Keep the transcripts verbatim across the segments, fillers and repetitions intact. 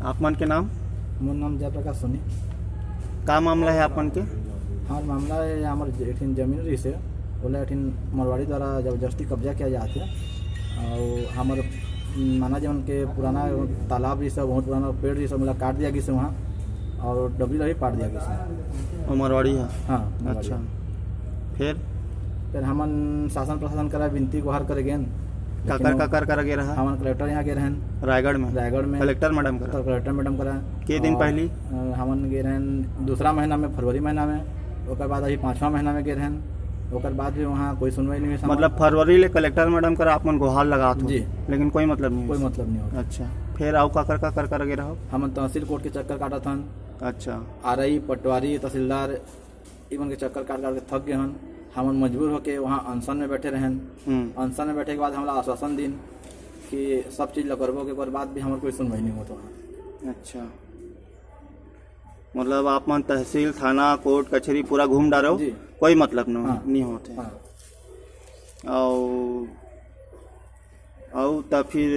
आप मन के नाम? मोर नाम जयप्रकाश सोनी। का मामला है आप मन के? हमार मामला है, हमार ज-, एक ठिन जमीन रहिस हे, ओला एक ठिन मरवाड़ी द्वारा जबरदस्ती कब्जा किया जात हे। और हमार नाना जी मन के पुराना तालाब रहिस हे, बहुत पुराना पेड़ रहिस हे, ओला काट दिया गिस हे वहाँ, और डबरी ला भी पाट दिया गिस हे। वो मरवाड़ी है? हाँ, मरवाड़ी। अच्छा, फिर? फिर हमन शासन प्रशासन करा विनती गुहार करे गेन। लेकिन काकर, वो काकर करा गे रहा? हमन कलेक्टर यहाँ गे रहन। रायगढ़ में? रायगढ़ में। कलेक्टर मैडम करा? तो कलेक्टर मैडम करा। के दिन और, पहली? अ, हमन गे रहन दूसरा महीना में, फरवरी महीना में। ओकर बाद अभी पाँचवा महीना में गे रहन। ओकर बाद भी वहाँ कोई सुनवाई नहीं हुई। मतलब, फरवरी ले कलेक्टर मैडम करा आप मन गुहार लगात हो? जी। लेकिन कोई मतलब नहीं कोई हुई? मतलब नहीं होता। अच्छा, फिर आओ काकर, काकर करा गे रहो? हमन तहसील कोर्ट के चक्कर काटत हन। अच्छा। आरआई, पटवारी, तहसीलदार, इमन के चक्कर काट काट के थक गए हन। हमन मजबूर होके वहाँ अनशन में बैठे रहन। हम्म। अनशन में बैठे के बाद हमला आश्वासन दिन कि सब चीज ला करबो, के ओकर बाद भी हमर कोई सुनवाई नहीं होत वहाँ। अच्छा, मतलब आप मन तहसील, थाना, कोर्ट, कचहरी पूरा घूम डारो, जी। कोई मतलब नहीं, हाँ। नहीं होते। हाँ। और अउ त फिर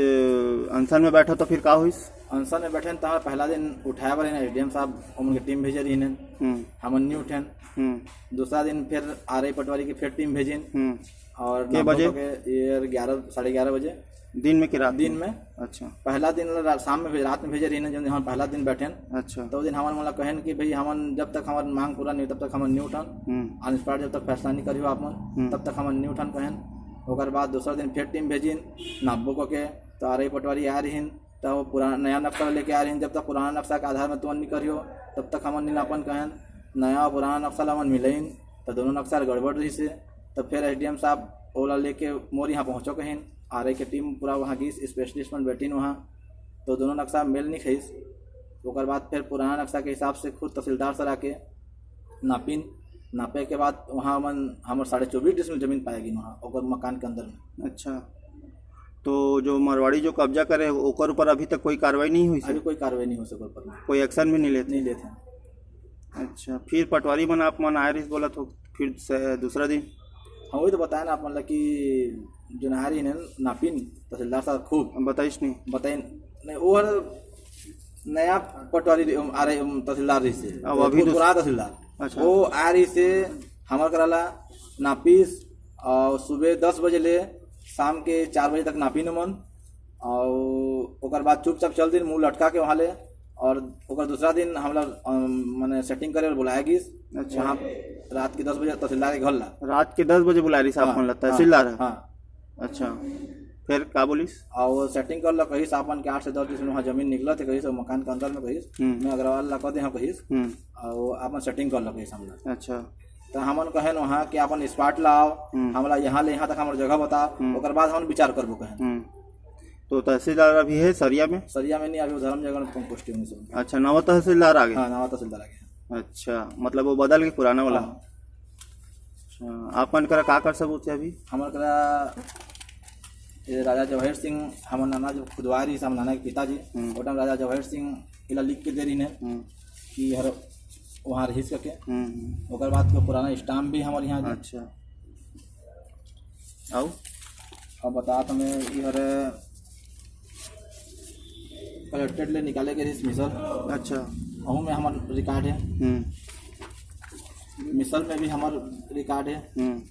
अनशन में बैठो त फिर का होइस? अनशन में बैठे त हमर पहला दिन उठाए बर एसडीएम साहब ओमन के टीम भेजे रहिन। हम्म। हमन नहीं उठेन। हम्म। दूसरा दिन फिर आरआई पटवारी के फिर टीम भेजिन। हम्म। और के नाम बजे? के ये ग्यारह, साढ़े ग्यारह बजे। दिन में कि रात दिन में? में। अच्छा। पहला दिन ला रा-, शाम में भेज-, रात में भेजे रहिन, जो हम पहला दिन बैठेन। अच्छा। तो दिन हमन मोला कहेन कि भाई, हमन जब तक हमर मांग पूरा नहीं, तब तक हमन नहीं उठन। हम्म। On spot जब तक फैसला नहीं करियो आप मन, हम्म। तब तक हमन नहीं उठन कहेन। ओकर बाद दूसरा दिन फिर टीम भेजिन नापबो करके, तो आरआई पटवारी आए रहिन, तो वो पुराना नया नक्शा लेके आए रहिन। जब तक पुराना नक्शा के आधार में तुरंत नहीं करियो, तब तक हमन नहीं नापन कहेन। नया और पुराना नक्शा ला हमन मिलाइन, तो दोनों नक्शा गड़बड़ रहिस हे। तो फिर एसडीएम साहब ओला लेके मोर यहाँ पहुँचो कहिन। आरआई के टीम पूरा वहाँ गिस, स्पेशलिस्ट मन बैठिन वहाँ, तो दोनों नक्शा मेल नहीं खाइस। ओकर बाद फिर पुराना नक्शा के हिसाब से खुद तहसीलदार सर आके नापिन। नापे के बाद वहाँ मन हमर साढ़े चौबीस डिसमिल जमीन पाए गिन वहाँ, ओकर मकान के अंदर में। अच्छा, तो जो मरवाड़ी जो कब्जा करे, ओकर ऊपर अभी तक कोई कार्रवाई नहीं हुई अभी से? कोई कार्रवाई नहीं हो सके ऊपर में। कोई एक्शन भी नहीं लेते? नहीं लेते हैं। अच्छा, फिर पटवारी मन आप मन आए रहिस बोलत हो, फिर से दूसरा दिन? हाँ, वही तो बताया ना अपन ला कि जो नहारी ने नापिन तहसीलदार साहब खूब बताइस नहीं? बताइन नहीं, वो हर नया पटवारी आ रहे, तहसीलदार रहिस हे। अब अभी खूब दूस- पुराना तहसीलदार। अच्छा। वो आ रहिस हे हमर करा ला नापिस, और सुबह दस बजे ले शाम के चार बजे तक नापिन ओमन, और ओकर बाद चुपचाप चल दिन मुंह लटका के वहाँ ले। और ओकर दूसरा दिन हमला, अम, माने सेटिंग करे बर बुलाया गिस। अच्छा। वहाँ रात के दस बजे तहसीलदार के घर ला। रात के दस बजे बुलाए रहिस आप हाँ, मन ला हाँ, तहसीलदार ह? हाँ। अच्छा, फिर का बोलिस? और वो सेटिंग कर ला कहिस आपन के आठ से दस डिसमिल वहाँ जमीन निकलत हे कहिस, और मकान के अंदर में कहिस, हम्म। मैं अग्रवाल ला कह दे हाँ कहिस, हम्म। और आपन सेटिंग कर ला कहिस हमला। अच्छा। तो हमन कहेन वहाँ कि आपन स्पॉट ला आओ, हम्म। हमला यहाँ ले यहाँ तक हमर जगह बताओ, हम्म। ओकर बाद हमन विचार करबो कहेन। हम्म। तो तहसीलदार अभी है सरिया में? सरिया में नहीं, अभी वो धर्म जगह में पोस्टिंग है सब। अच्छा, नवा तहसीलदार आ गए? हाँ, नवा तहसीलदार आ गए। अच्छा, मतलब वो बदल के पुराना वाला? हाँ। अच्छा, आप मन करा का कर सबूत है अभी? हमर करा ये राजा जवाहिर सिंह, हमर नाना जो खुदवारी, हमर नाना के पिताजी, हम्म। वो टाइम राजा जवाहिर सिंह इला लिख के दे रही ने हम्म। कि हर वहाँ रहिस करके। हम्म। ओकर बाद के पुराना स्टाम्प भी हमर यहाँ है। अच्छा। आओ। अब बता तो मैं ये हर कलेक्ट्रेट ले निकाले के रहिस मिसल। अच्छा। वहू में हमर रिकॉर्ड है। हम्म। मिसल में भी हमर रिकॉर्ड है। हम्म।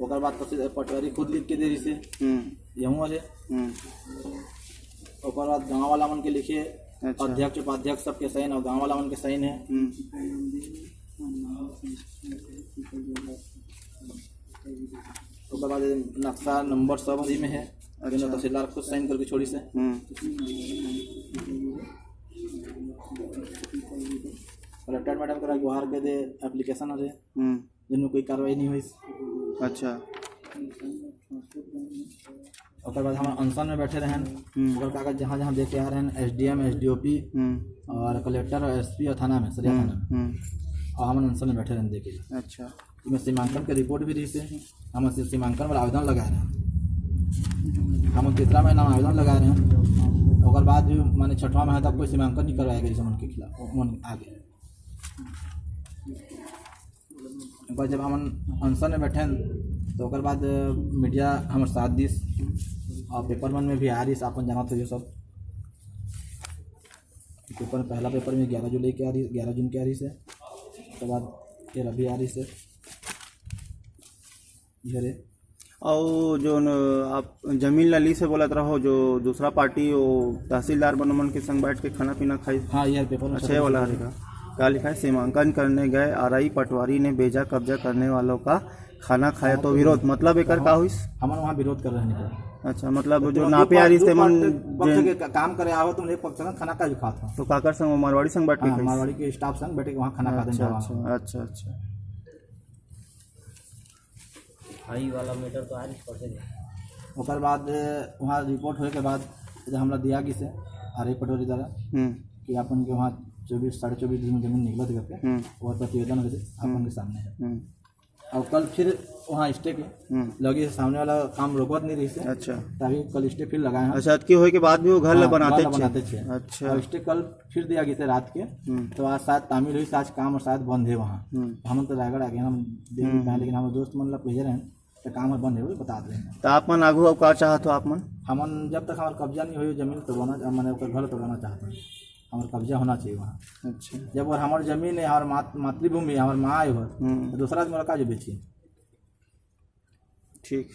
ओकर बाद पटवारी खुद लिख के दे रहिस हे। हम्म। यहू हर है। हम्म। ओकर बाद गांव वाला मन के लिखे, अच्छा। अध्यक्ष, उपाध्यक्ष सबके साइन और गांव वाला मन के साइन है। हम्म। ओकर बाद नक्शा नंबर सब उही में है, अच्छा। जेन तहसीलदार खुद साइन करके छोड़िस हे। हम्म। कलेक्टर मैडम करा गुहार के दे एप्लीकेशन हरे, हम्म। जेन में कोई कार्रवाई नहीं हुई। अच्छा। ओकर बाद हम अनशन में बैठे रहन। हम्म। ओकर कागज जहाँ जहाँ दे के आ रहन, एसडीएम, एसडीओपी हम्म। और कलेक्टर और एसपी और थाना में, सरिया हम्म, थाना में। हम्म। और हम अनशन में बैठे रहन दे के। अच्छा। इसमें सीमांकन के रिपोर्ट भी रहिस हे। हम सी-, सीमांकन वाला आवेदन लगाए रहन। हम तीसरा महीना में आवेदन लगाए रहन। ओकर बाद भी माने छठवां महीना तक कोई सीमांकन नहीं करवाया गया हमन के खिलाफ, हमन आगे। एक बार जब हमन अनशन में बैठेन, तो ओकर बाद मीडिया हमर साथ दिस और पेपर मन में भी आ रहिस, आपन जानत हो ये सब। पेपर, पहला पेपर में ग्यारह जुलाई के आ रही, ग्यारह जून के आ रही से, उसके बाद फिर अभी आ रही से। ये रे। और जो न, आप जमीन ला लीज से बोलत रहो, जो दूसरा पार्टी वो तहसीलदार बनो मन के संग बैठ के खाना पीना खाई। हाँ, ये पेपर में अच्छा, ये वाला हरे का? क्या लिखा है? सीमांकन करने गए आरआई पटवारी ने बेजा कब्जा करने वालों का खाना खाया तो विरोध, मतलब एकर का होइस? हमन वहाँ विरोध कर रहे हैं। अच्छा, मतलब जो नापे आरिस तेमन पक्ष के काम करे आवत, उन्हें पक्ष का खाना का भी खात हो। तो काकर संग, मारवाड़ी संग बैठ के हाँ, खाइस? मारवाड़ी के स्टाफ संग बैठ के वहाँ खाना खाते हैं। अच्छा, अच्छा, अच्छा। आई वाला मैटर तो आज पढ़ते हैं। ओकर बाद वहाँ रिपोर्ट होए के बाद इधर हमला दिया गिस है आरआई पटवारी द्वारा हम्म। कि अपन के वहाँ चौबीस, साढ़े चौबीस दिन जमीन निकलत करके हम्म। और प्रतिवेदन होते अपन हम्म। के सामने है। हम्म। और कल फिर वहाँ स्टे के हम्म। लगी से सामने वाला काम रोकवत नहीं रही से। अच्छा। तभी कल स्टे फिर लगाए हैं। अच्छा, अतकी होए के बाद भी वो घर ला हाँ, बनाते घर ला छे? बनाते छे। अच्छा। और स्टे कल फिर दिया गिस है रात के, हम्म। तो आज शायद तामील हुई, आज काम और शायद बंद है वहाँ। हम्म। हम तो रायगढ़ आ गए, हम देख नहीं हम्म। पाए, लेकिन हम दोस्त मन ला भेजे रहे हैं, तो काम और बंद है, वो बता रहे हैं। तो आप मन आगू अब का चाहत हो आप मन? हमन जब तक हमार कब्जा नहीं हुई जमीन तो बना, मैंने ओकर घर तो बना चाहते हैं, हमार कब्जा होना चाहिए वहाँ। अच्छा। जब और हमार जमीन है, हमार मात-, मातृभूमि है, हमार माँ है वो, हम्म। तो दूसरा आदमी का जो बेची? ठीक।